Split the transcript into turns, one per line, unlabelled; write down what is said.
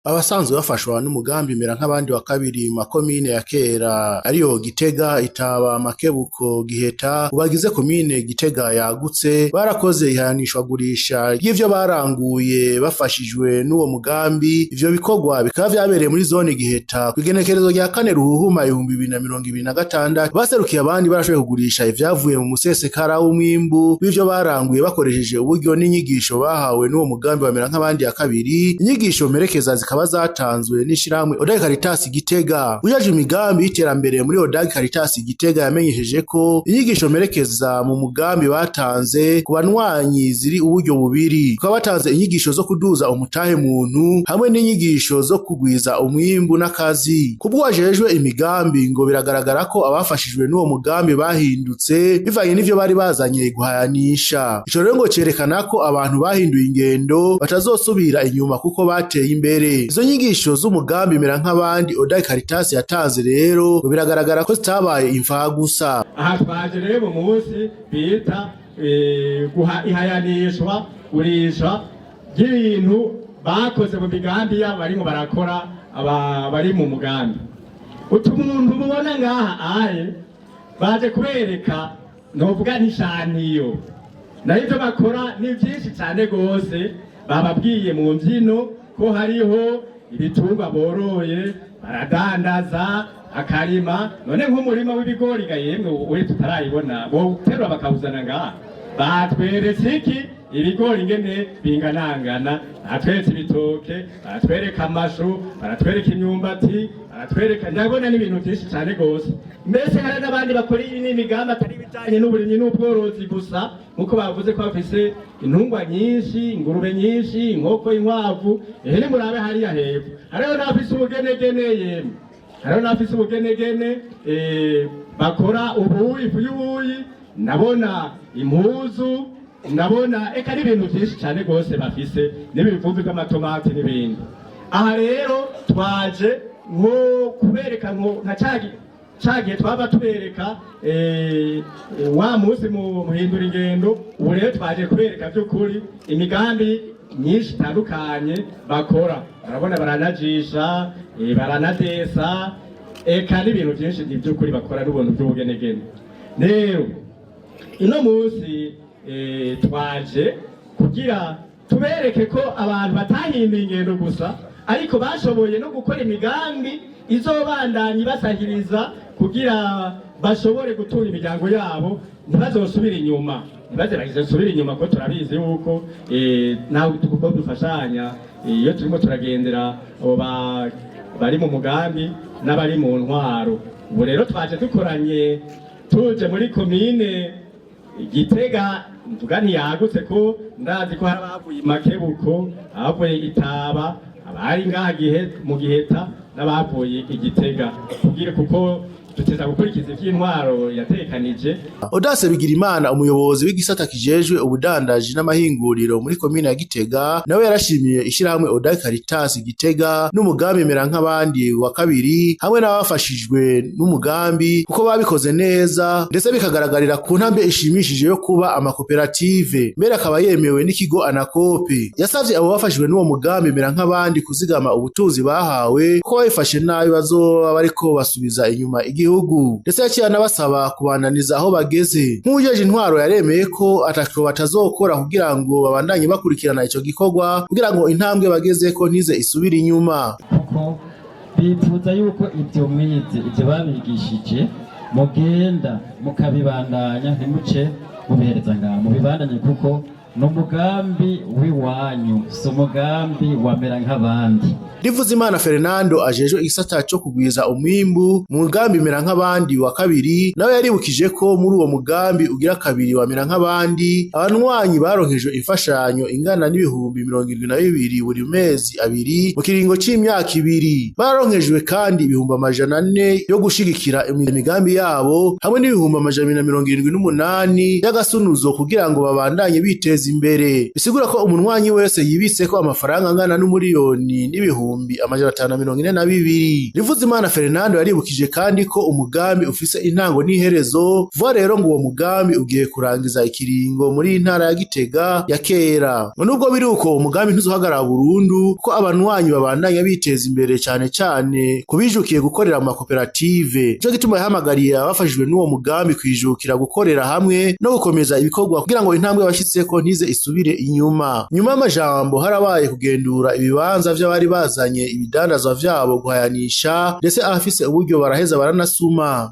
Abasanzwe bafashwa n'umugambi mera nk'abandi wa kabiri mu makomine ya kera ariyo Gitega, Itaba, Makebuko, Giheta ubagize komine Gitega yagutse barakoze ihayanishwagurisha ry'ivyo baranguye bafashijwe n'uwo mugambi. Ivyo bikorwa bikaba vyabereye muri zone Giheta kw'igenekerezo rya 4 Ruhuhuma 2026. Baserukiye abandi barashoboye kugurisha ivyavuye mu musesekara w'umwimbu w'ivyo baranguye bakoresheje uburyo n'inyigisho bahawe n'uwo mugambi wa mera nk'abandi ya kabiri. Inyigisho mperekeza zikaba zatanzwe n'ishirahamwe Odag Caritas Gitega. Ujeje imigambi y'iterambere muri Odag Caritas Gitega yamenyesheje ko inyigisho mperekeza mu mugambi batanze ku banywanyi ziri uburyo bubiri, bakaba batanze inyigisho zo kuduza umutahe muntu hamwe n'inyigisho zo kugwiza umwimbu n'akazi. Kubwo wajejwe imigambi, ngo biragaragara ko abafashijwe n'uwo mugambi bahindutse bivanye n'ivyo bari bazanye guhayanisha. Ico rero ngo cerekana ko abantu bahinduye ingendo batazosubira inyuma kuko bateye imbere. Izo nyigisho z'umugambi mera nk'abandi Odag Caritas yatanze rero ngo biragaragara ko zitabaye imfagusa.
Aha twaje rero mu munsi bita guha ihayanishwa gurisha ry'ibintu bakoze mu migambi yabo barimo barakora. Aba bari mu mugambi, utu muntu mubona ngaha aye baje kubereka, novuga n'ishaniyo nayo ibyo bakora ni byinshi cyane rwose. Bababwiye mu mbyino ko hariho ibitungwa boroye, baradandaza, akarima. None nk'umurima w'ibigori ga yemwe we tutarayibona, bowuterura bakawuzana ngaha. Batweretse iki? Ibigori ingene binganangana, batweretse ibitoke, baratwereka amashu, baratwereka imyumbati, baratwereka, ndabona n'ibintu byinshi cyane rwose. Mbese hari n'abandi bakora iyi n'imigambi atari ibijyanye n'uburimyi n'ubworozi gusa, nk'uko bavuze ko bafise intungwa nyinshi, ingurube nyinshi, inkoko, inkwavu. Ehe, nimurabe hariya hepfo, hariho n'abafise ubugenegene yemwe, hariho n'abafise ubugenegene, bakora ubuyi, ifu y'ubuyi, ndabona impuzu, ndabona eka n'ibintu byinshi cyane rwose bafise, n'ibivumbi by'amatomati n'ibindi. Aha rero twaje nko kubereka nko nka ca gihe twaba tubereka wa munsi mu muhindura ingendo. Ubu rero twaje kubereka by'ukuri imigambi myinshi itandukanye bakora. Barabona baranajisha, baranadesa, eka n'ibintu byinshi ni by'ukuri bakora n'ubuntu by'ubugenegene. Rero ino munsi twaje kugira tubereke ko abantu batahinduye ingendo gusa, ariko bashoboye no gukora imigambi izobandanya ibasahiriza kugira bashobore gutunga imiryango yabo, ntibazosubire inyuma, ntibaze bazosubire inyuma, ko turabizi yuko nawe kuko dufashanya iyo turimo turagendera abo bari mu mugambi n'abari mu ntwaro. Ubu rero twaje dukoranye, tuje muri komine Gitega, mvuga ntiyagutse, ko ndazi ko hari abavuye i Makebuko, abavuye Itaba, abari ngaha gihe mu Giheta n'abavuye i Gitega, kugira kuko duteza gukurikiza ivy'intwaro yatekanije.
Odase Bigirimana, umuyobozi w'igisata kijejwe ubudandaji n'amahinguriro muri komine ya Gitega, nawe yarashimiye ishirahamwe Odag Caritas Gitega n'umugambi mera nk'abandi wa kabiri hamwe n'abafashijwe n'umugambi, kuko babikoze neza ndetse bikagaragarira ku ntambwe ishimishije yo kuba amakoperative, mbere akaba yemewe n'ikigo Anakope. Yasavye abo bafashijwe n'uwo mugambi mera nk'abandi kuzigama ubutunzi bahawe, kuko babifashe nabi bazoba bariko basubiza inyuma igihugu. Ndetse yaciye anabasaba kubandaniza aho bageze. Nk'uwujeje intwaro yaremeye ko ataco batazokora kugira ngo babandanye bakurikirana ico gikorwa, kugira ngo intambwe bagezeko ntize isubire inyuma.
Kuko bifuza yuko ibyo mwize, ibyo babigishije, mugenda mukabibandanya, ntimuce mubihereza ngaho, mubibandanye, kuko ni umugambi w'iwanyu, si umugambi wamera nk'abandi.
Rivuzimana Fernando, ajejwe igisata co kugwiza umwimbu mu mugambi mera nk'abandi wa kabiri, nawe yaribukije ko muri uwo mugambi ugira kabiri wa mera nk'abandi abanywanyi baronkejwe imfashanyo ingana n'72.000 buri mezi 2 mu kiringo c'imyaka 2. Baronkejwe kandi 400.000 yo gushigikira imigambi yabo hamwe n'278.000 y'agasunuzo kugira ngo babandanye biteza kwiteza imbere. Bisigura ko umunwanyi wese yibitseko amafaranga angana n'umuriyoni n'542,000. Rivuzimana Fernando yaribukije kandi ko umugambi ufise intango n'iherezo. Vuba rero ngo uwo mugambi ugiye kurangiza ikiringo muri iyi ntara ya Gitega ya kera. Ngo nubwo biri uko, umugambi ntuzohagarara burundu, kuko abanwanyi babandanya biteza imbere, cane cane kubijukiye gukorera mu makoperative. Nico gituma yahamagariye abafashijwe n'uwo mugambi kwijukira gukorera hamwe no gukomeza ibikorwa kugira ngo intambwe bashitseko ntize isubire inyuma. Nyuma y'amajambo harabaye kugendura ibibanza vy'abari bazanye ibidandazwa vyabo guhayanisha, ndetse abafise uburyo baraheza baranasuma.